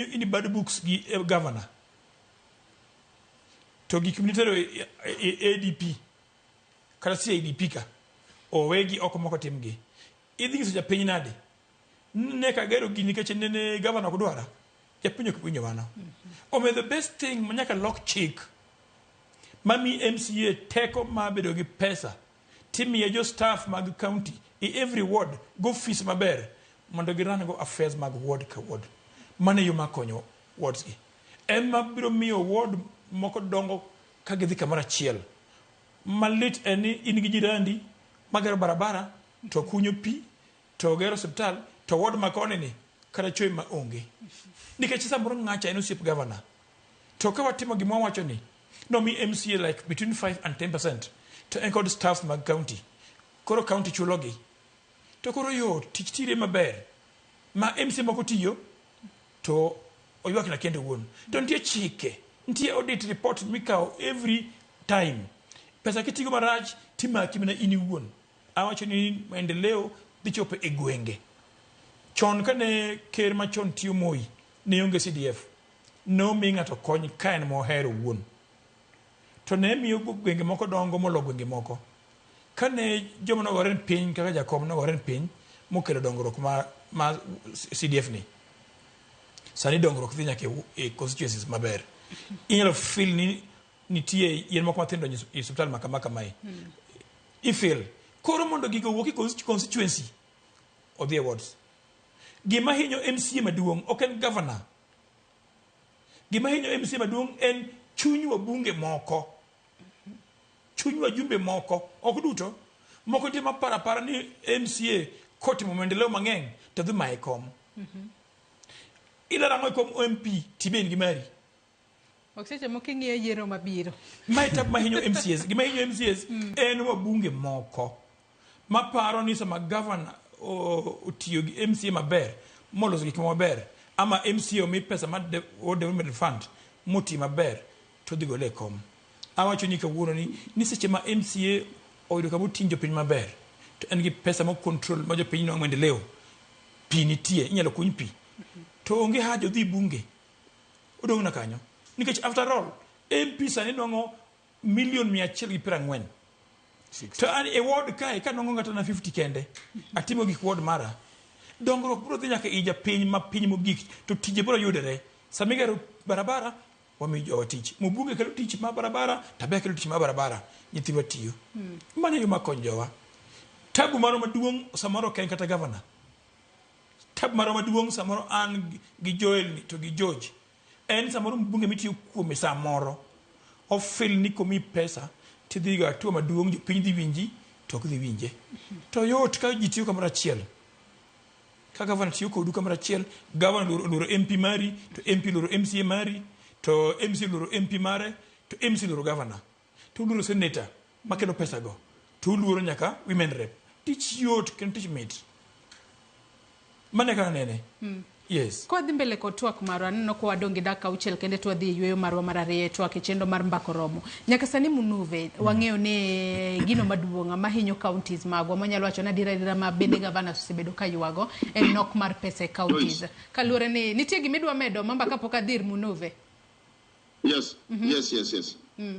In bad books gi governor to gik minitero e, e ADP kata CIDP ka owegi oko moko timgi, idhi nyiso japiny nade ne kagero gini nikech nene governor ok dwara? Japiny ok winjo mano. Omiyo the best thing ma nyaka lok chik mami MCA teko mar bedo gi pesa timiye jo staff mag county i every ward go fees maber mondo giran go affairs mag ward ka ward. Mano e yo mar konyo wards gi ema biro miyo ward moko dongo ka gidhi kamoro achiel. Malit en ni in gi jirandi magero barabara to kunyo pi to gero osiptal to ward ma koni ni kata chwe ma onge, nikech samoro ng'acha en osiep governor. To ka watimo gima wawacho ni nomi MCA like between 5 and 10% to en kod staff mag county, koro county chulogi, to koro yot tich tire maber ma MCA moko tiyo to oywak na kende owuon. To nitie chike, nitie audit report mikawo every time. Pesa kitigo marach timaki mana in iwuon. Awacho ni maendeleo dhi chopo e gwenge. Chon kane ker machon tiyo Moi, ne onge CDF, nomi ng'ato kony ka en mohero owuon, to ne miyo gwenge moko dongo molo gwenge moko. Kane joma nogore piny kaka Jakom nogore piny mokelo dongruok ma CDF ni sani dongruok dhi nyaka e constituencies maber. Inyalo feel ni nitie yien moko mathindo e osiptal ma kama kamae. I feel koro mondo gigo owuok e constituency odhi e wards. Gima hinyo MCA maduong' ok en governor. Gima hinyo MCA maduong' en chuny wabunge moko, chuny wajumbe moko, ok duto. Moko nitie maparo apara ni MCA kotimo maendeleo mang'eny to dhi maye kom. Idwaro ang'o e kom MP tibe in gi mari? Ok seche moko ing'iyo yiero mabiro. Mae tab mahinyo MCAs. Gima hinyo MCAs en wabunge moko maparo ni sama governor otiyo gi MCA maber moloso gik moko maber, ama MCA omi pesa mar Ward Development Fund moti maber, to odhi gole e kom. Awacho ni kawuono ni seche ma MCA oyudo kama oting' jopiny maber to en gi pesa mo control ma jopiny nwang'o maendeleo, pi nitie, inyalo kuny pi, to onge haja odhi bunge, odong' na kanyo, nikech after all MP sani nwang'o milion 140 to an e ward kae ka nwang'o ng'ato na 50 kende. Atimo gik ward mara, dongruok biro dhi nyaka i japiny ma piny mogik to tije biro yudore. Sama igero barabara, wamiyo jowa tich. Mbunge kelo tich ma barabara, tabia kelo tich ma barabara, nyithiwa tiyo. Mano e yo mar konyo jowa. Tabu marwa maduong' samoro ok en kata governor. Tabu marwa maduong' samoro an gi Joel ni to gi George en samoro mbunge mitiyo kuome samoro ofil ni komiyi pesa tidhi go hatua maduong', jopiny dhi winji to ok dhi winje. To yot ka ji tiyo kamoro achiel. Ka gavana tiyo kodu kamoro achiel, gavana oluoro MP mari, to MP oluoro MCA mari, to MCA oluoro MP mare, to MCA oluoro gavana, to uluoro senator makelo pesa go, to uluoro nyaka women rep. Tich yot kendo tich mit. Mano e kaka anene. Yes. Kwadhi mbele kod twak marwa, aneno ka wadong' gi dakika auchiel kende to wadhi e yueyo marwa mar ariyo e twak e chenro mar Mbaka Oromo. Nyaka sani Munuve, wang'eyo ni gino maduong' mahinyo counties magwa, mwanyalo wacho ni adiera adiera ma bende governors osebedo ka ywago en nok mar pesa e counties. Kaluwore ni nitie gima idwa medo Mamba kapok adhi ir Munuve? Yes, yes.